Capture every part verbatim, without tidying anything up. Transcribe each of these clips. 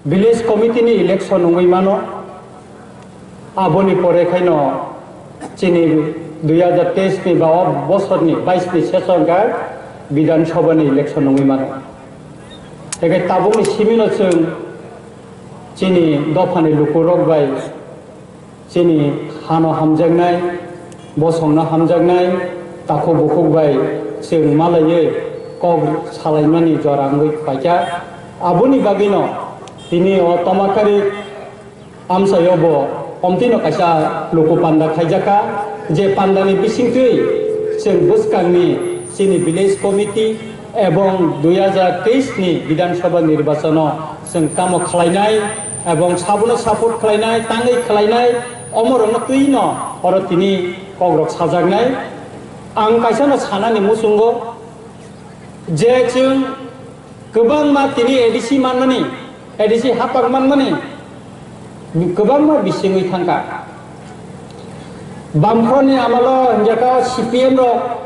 Village committee ni election wngwi mano, aboni pore khaino chini dui hazar teis ni ba o bosor ni bais ni session kha Bidhan Sabha ni election wngwi mano. Tei khe tabuk ni simi no chwng chini dopha ni luku rok bai chini hano hamjaknai, bosongno hamjaknai, takhuk bukhuk bai chwng malaiwi kok salaimani jora wngwi paikha. Aboni bagwino tini o Tomakari amchaio bo omtwino kaisa luku panda khaijakha, je pandani bisingtwi chwng bwskangni chini village committee ebong dui hazar teis ni Bidhan Sabha nirbachano chwng tamo khlainai ebong sabono support khlainai, tangwi khlainai, omorokno twino oro tini kokrok sajaknai. Ang kaisano sanani muchungo je chwng kwbangma tini A D C manmani, A D C hapak manmani kwbangma bisingwi thangkha. Bamfroni amalo hinjakha C P M rok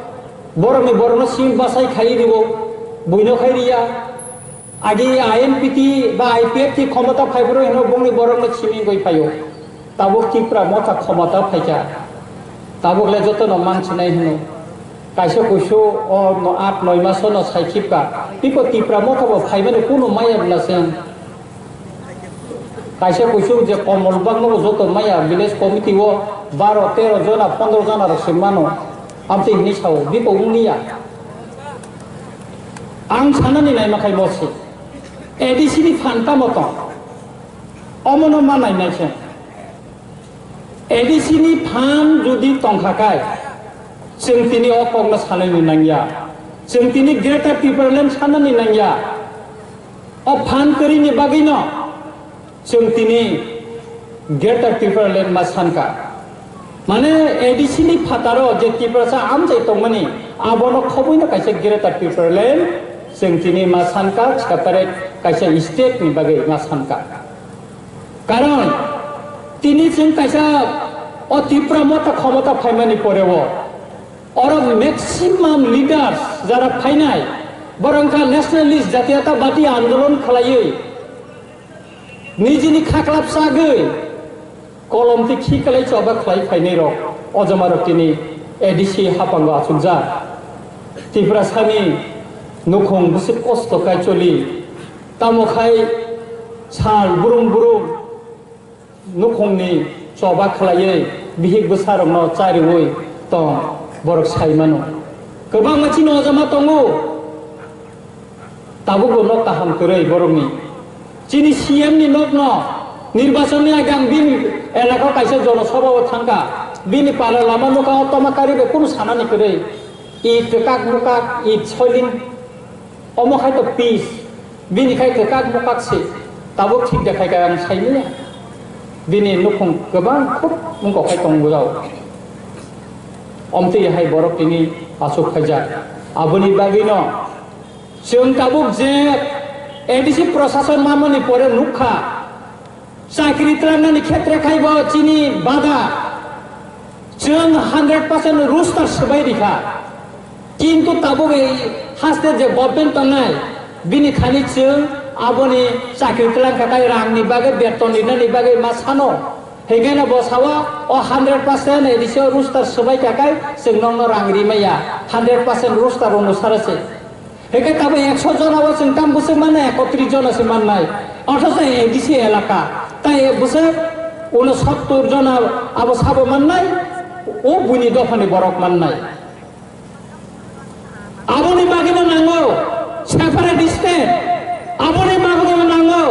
borokni borokno simi bachai khai rio, buino khai riya. Agi I N P T ba I P F T khomota phaiphuru hino bongni borokno simi wngwi phaio. Tabuk Tipra motha khomota phaikha. Tabuk le jotono mansinai hino. Kaisa kuisu o no aat noi maso no sai khibka. Biko Tipra motha bo phaimani kunu maya bwla se. Kaisa kuisu je komol bagno bo joto maya village committee o baro tero jona pondro jona rok se mano. Amtwi hinwi sao, biko wngya. Ang sanani naima khai bo se. A D C ni phan tamo tong? Omono ma nainai se. A D C ni phan jodi tongkha khai, chwng tini o kokno sanani nangya. Chwng tini Greater Tipraland sanani nangya. O phan kwrwini bagwino chwng tini Greater Tipraland ma sanka. Mane A D C ni phataro je Tiprasa amchai tongmani, abono khoboino kaisa Greater Tipraland chwng tini ma sanka, separate kaisa state ni bagwi ma sanka. Karon tini chwng kaisa o Tipra motha khomota phaimani poreo oro maximum leaders jara phainai, borok wngkha nationalist, jatiyata bati andolon khlaiwi nijini khaklap chagwi kolom tei khiklai choba khlai phainai rok, o joma rok tini A D C hapango achukjak. Tiprasani nukhung bwswk kosto kai choli, tamo khai sal brum brum nukhungni choba khlaiwi bihik bwsarokno chariwi tong, borok sai mano. Kwbangma chini o joma tongo. Tabukbo nok kaham kwrwi borokni. Chini C M ni nokno nirbachonni age ang bini elakao kaisa jonosabhao thangkha. Bini pala lama nukha o Tomakari bai kunu sanani kwrwi. It kwkak mukak, it soiling. Omo khai to peace. Bini khai kwkak mukak se. Tabuk thik de khai kha ang saimanya. Bini nukhung kwbang khub wngkok khai tongo jao. Omtwi hai borok tini aswk khaijak. Aboni bagwino Chwng tabuk je A D C prosason mamani pore nukha, chakri twlangnani khetre khaibo chini bada chwng hundred percent roster swbai rikha. Kintu tabuk ei haste je government tongnai, bini thani chwng aboni chakri twlangkha khai rangni bagwi, beton rinani bagwi ma sano. Hingkhe no bo sao, o hundred percent A D C o roster swbai kha khai chwng nokno rang ri maya, hundred percent roster onusare se. Hingkhe tamo ekso jona o chwng tam bwswk mannai, ekotris jona se mannai. Othocho A D C elaka, tai bwswk unosottor jona abo sabo mannai, o buini dophani borok mannai. Aboni bagwino nango separate state, aboni bagwino nango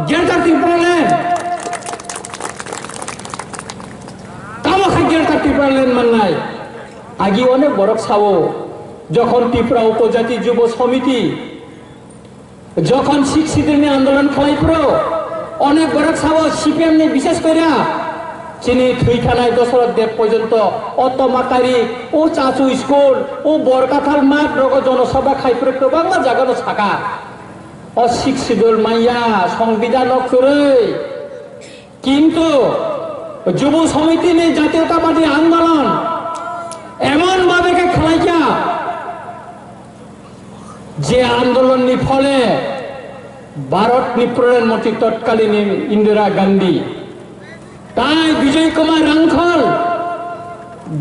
Greater Tipraland. Tamo khe Greater Tipraland mannai. Agi onek borok sao, jokhon Tripura Upojati Jubo Samiti, jokhon Sixth Schedule ni andolon khlai phuru, onek borok sao C P M ni, bishes koira chini thwi thanai Dosoroth Deb porjonto o Tomakari, o Chachu school, o Borkathal math rogo jonosabha khai phuru kwbangma jaga no saka. O Sixth Schedule manya, Songbidhan no kwrwi. Kintu Jubo Samiti ni Jatiyotabadi Andolon emon bhabe khe khlaikha, je andolon ni phole Bharatni Pradhan Mantri totkalini Indira Gandhi, tai Bijoy Kumar Rangkhal,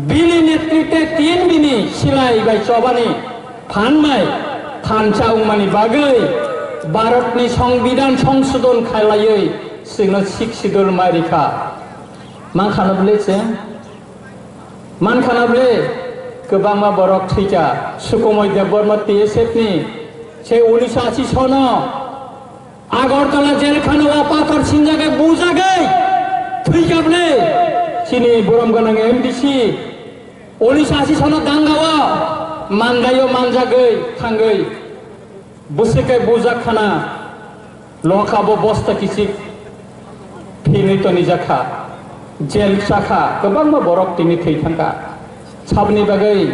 bini netritwe T N V ni silai bai chobani phan bai thansa wngmani bagwi Bharatni Songbidan songsodon khailaiwi chwngno Sixth Schedule mai rikha. Mankhano bwle chwng? Mankhano bwle kwbangma borok thwikha. Sukumoi Debbarma T S F ni se unisho ashi sono Agartala jelkhano o pathor sinjagwi bujagwi thwikha bwle. Chini borom gwnang M D C unisho ashi sono dangao manjaio manjagwi thangwi bwswk khe bujak khana. Lokha bo bosta kichik phinwi tonijakha, jel sakha, kwbangma borok tini thwi thangkha. Sabni bagwi,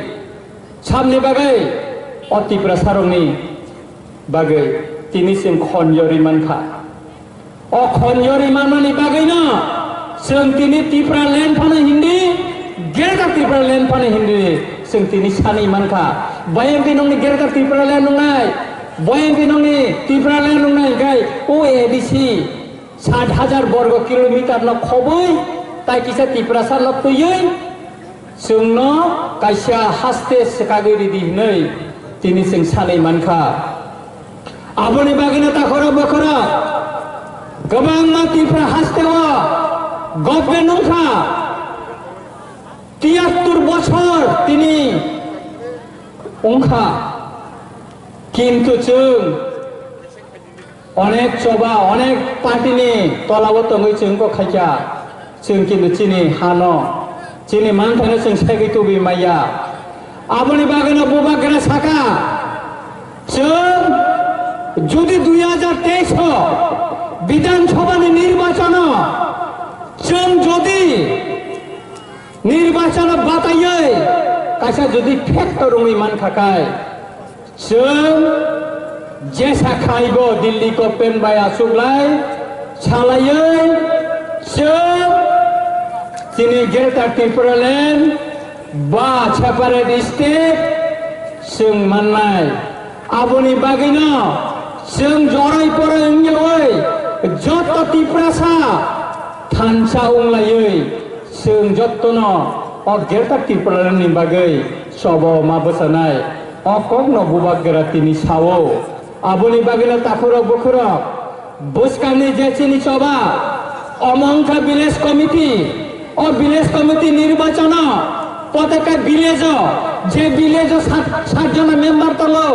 sabni bagwi o Tiprasarokni bagwi tini chwng khonjori mankha. O khonjori manmani bagwino chwng tini Tipraland phano hindi, Greater Tipraland phano hindi chwng tini sanwi mankha. Bayang tini nongni Greater Tipraland nongnai, bayang tini nongni Tipraland nongnai hwnkhe o A D C sat hajar borgo kilometer no khobwi tai kisa Tiprasa no twiwi chwngno kaisa haste swkagwi ridi hwnwi tini chwng sanwi mankha. Aboni bagwino takhoro bokhoro kwbangma Tipra hasteo government wngkha, tiyattur bochor tini wngkha, kintu chwng onek choba, onek party ni tolao tongwi chwng kok khaikha, chwng kintu chini hano, chini manthaino chwng segwi tubui maya. Aboni bagwino bubagra saka, chwng jodi dui hajar teis o Bidhan Sabha ni nirbachano chwng jodi nirbachano bataiwi kaisa jodi factor wngwi mankha khai, chwng jesa khaibo Delhi government bai achuklai salaiwi chwng chini Greater Tipraland ba separate state chwng mannai. Aboni bagwino chwng jorai porai wngyawi joto Tiprasa thansa wnglaiwi chwng jottono o Greater Tipraland ni bagwi chobo ma bwchanai. O kokno bubagra tini sao. Aboni bagwino takhurok bukhurok bwskangni je chini choba, omo wngkha village committee. O village committee nirbachano proteka village o, je village o sat, sat jona member tongo,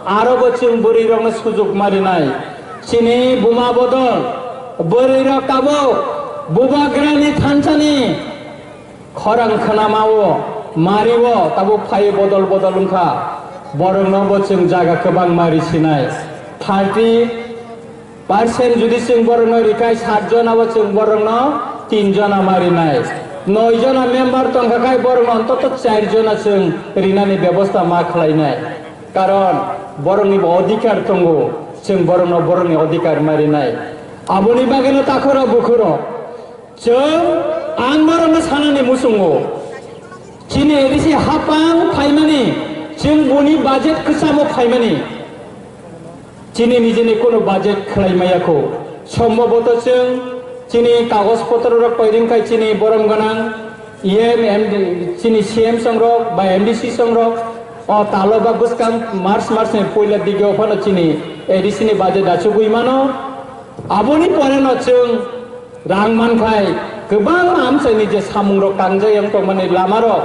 aro bo chwng bwrwi rokno sujuk marinai. Chini buma bodol bwrwi rok tabuk bubagrani thansani khorang khwnamao, mario tabuk phai bodol bodol wngkha. Borokno bo chwng jaga kwbangma risinai. Thirty percent jodi chwng borokno rikhai, sat jona bo chwng borokno tin jona ma rinai. Noi jona member tongkha khai borokno ontoto char jona chwng rinani bebosta ma khlainai. Karon borokni bo odhikar tongo, chwng borokno borokni odhikar ma rinai. Aboni bagwino takhurok bukhurok chwng ang norokno sanani muchungo. Chini A D C hapang phaimani, chwng boni budget kwchamo phaimani. Chini nijini kono budget khlai maya kho. Sombhoboto chwng chini kagoj potro rok poiring khai chini borom gwnang E M, M D, chini C M songrok ba M D C songrok o talo ba bwskang March, March ni puila dige o phano chini A D C ni budget achugwi mano. Aboni pore no chwng rang mankhai kwbangma amchaini je samungrok kangjak yang tongmani lamarok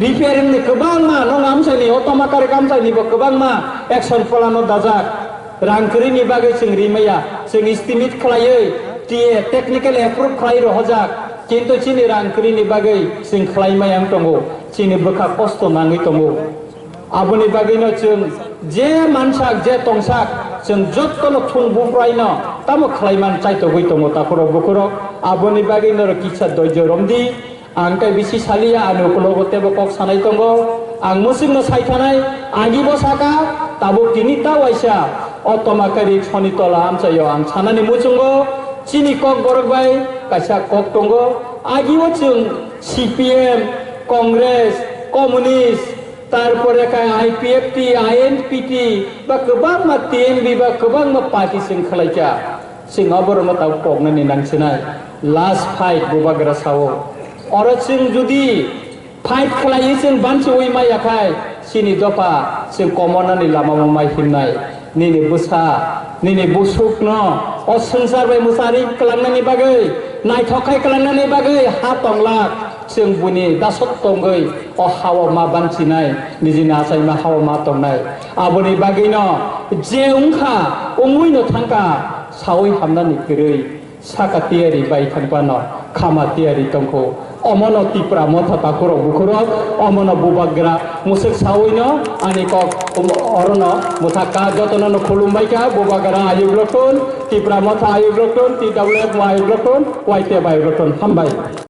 repairing ni kwbangma nong amchaini o tomakari amchaini bo kwbangma action pholano dajak. Rang kwrwini bagwi chwng rimaya, chwng estimate khlaiwi T A technical approve khlai rohojak, kintu chini rang kwrwini bagwi chwng khlai maya wng tongo, chini bwkha kosto nangwi tongo. Aboni bagwino chwng je mansak, je tongsak, chwng jottono thung buphraino tamo khlaiman chaitogwi tongo takhurok bukhurok. Aboni bagwi norok kisa doijo romdi. Ang tei bisi saliya, ani ukulogo teibo kok sanai tongo. Ang mwswkno sai thanai, agibo saka, tabuk tini ta waisa o tomakari soni tola amchaio ang sanani muchungo. Chini kok borok bai kaisa kok tongo. Agio chwng C P M, Congress, Communist, Tarpore khe I P F T, I N P T, ba kwbangma T M B ba kwbangma party chwng khwlaikha. Chwng oborokno tabuk koknani nangsinai. Last fight bubagra sao. Oro chwng judi fight khlaiwi chwng banchiwi maya khai, chini dopha chwng komornani lamao mai himnai. Nini bwsa, nini busukno o swngchar bai mwchari kwlangnani bagwi, naithok khai kwlangnani bagwi ha tonglak. Chwng buni dasot tongwi o hao ma banchinai, nijini achaima hao ma tongnai. Aboni bagwino je wngkha, wngwino thangkha, sawi hamnani kwrwi saka tiyari bai thangphano khama tiyari tongkhu. Omono Tipra Motha takhurok bukhurok, omono bubagra mwswk sawino ani kok orono mwthakha, jotono no khulumbaikha, bubagra ayuk rokthun, Tipra Motha ayuk rokthun, T W F ayuk rokthun, Y T F ayuk rokthun. Hambai.